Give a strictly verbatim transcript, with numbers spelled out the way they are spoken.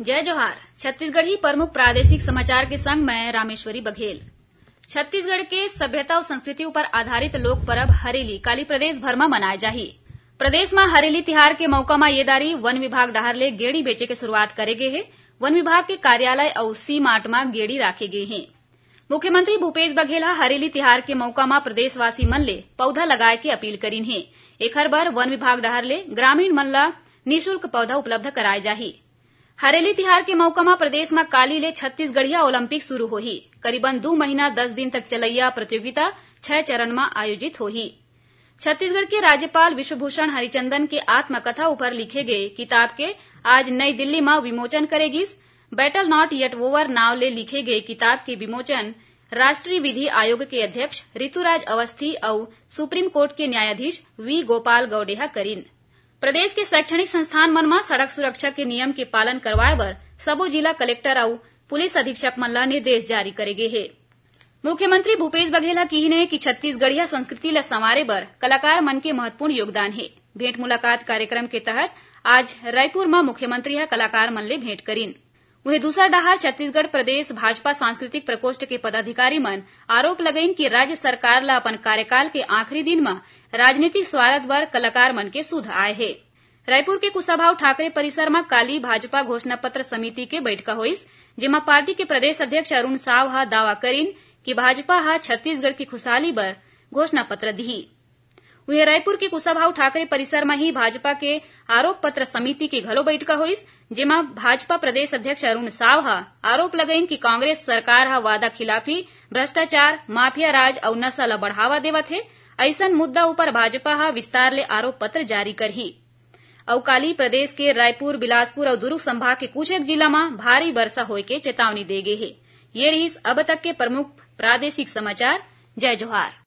जय जोहार। छत्तीसगढ़ी प्रमुख प्रादेशिक समाचार के संग मैं रामेश्वरी बघेल। छत्तीसगढ़ के सभ्यता अउ संस्कृति ऊपर आधारित लोक परब हरेली काली प्रदेश भर म मनाए जाही। प्रदेश म हरेली तिहार के मौका म ये दारी वन विभाग डहार ले गेड़ी बेचे के शुरुआत करे गे हे। वन विभाग के कार्यालय अउ सी मार्ट म गेड़ी राखे गे हे। मुख्यमंत्री भूपेश बघेल ह हरेली तिहार के मौका म प्रदेशवासी मन ले पौधा लगाए के अपील करिन हे। एखर बर वन विभाग डहार ले ग्रामीण मन ल निशुल्क पौधा उपलब्ध कराए जाही। हरेली तिहार के मौका म प्रदेश म काली ले छत्तीसगढ़िया ओलंपिक शुरू होही। करीबन दू महीना दस दिन तक चलैया प्रतियोगिता छह चरण म आयोजित होही। छत्तीसगढ़ के राज्यपाल विश्वभूषण हरिचंदन के आत्मकथा ऊपर लिखे गए किताब के आज नई दिल्ली म विमोचन करे गिस। बैटल नॉट येट ओवर नाव ले लिखे गए किताब के विमोचन राष्ट्रीय विधि आयोग के अध्यक्ष ऋतुराज अवस्थी अउ सुप्रीम कोर्ट के न्यायाधीश वी गोपाल गौडे ह करिन। प्रदेश के शैक्षणिक संस्थान मन म सड़क सुरक्षा के नियम के पालन करवाए बर सबो जिला कलेक्टर अउ पुलिस अधीक्षक मन ल निर्देश जारी करे गे हे। मुख्यमंत्री भूपेश बघेल ह किहिन हे कि छत्तीसगढ़िया संस्कृति ल संवारे बर कलाकार मन के महत्वपूर्ण योगदान हे। भेंट मुलाकात कार्यक्रम के तहत आज रायपुर म मुख्यमंत्री ह कलाकार मन ले भेंट करिन। उहें, दूसर डहार छत्तीसगढ़ प्रदेश भाजपा सांस्कृतिक प्रकोष्ठ के पदाधिकारी मन आरोप लगइन कि राज्य सरकार ल अपन कार्यकाल के आखिरी दिन म राजनीतिक स्वार्थ बर कलाकार मन के सुध आए हे। रायपुर के कुशाभाऊ ठाकरे परिसर म काली भाजपा घोषणा पत्र समिति के बैठका होइस, जेमा पार्टी के प्रदेश अध्यक्ष अरुण साव ह दावा करिन कि भाजपा ह छत्तीसगढ़ की खुशहाली बर घोषणा पत्र दिही। उहें, रायपुर के कुशाभाऊ ठाकरे परिसर म ही भाजपा के आरोप पत्र समिति के घलो बैठका होइस, जेमा भाजपा प्रदेश अध्यक्ष अरुण साव ह आरोप लगइन कि कांग्रेस सरकार ह वादा खिलाफी, भ्रष्टाचार, माफिया राज अउ नशा ल बढ़ावा देवत हे। अइसन मुद्दा ऊपर भाजपा ह विस्तार ले आरोप पत्र जारी करही। अउ काली प्रदेश के रायपुर, बिलासपुर अउ दुर्ग संभाग के कुछ एक जिला म भारी वर्षा होए के चेतावनी दे गे हे। ये रहिस अब तक के प्रमुख प्रादेशिक समाचार। जय जोहार।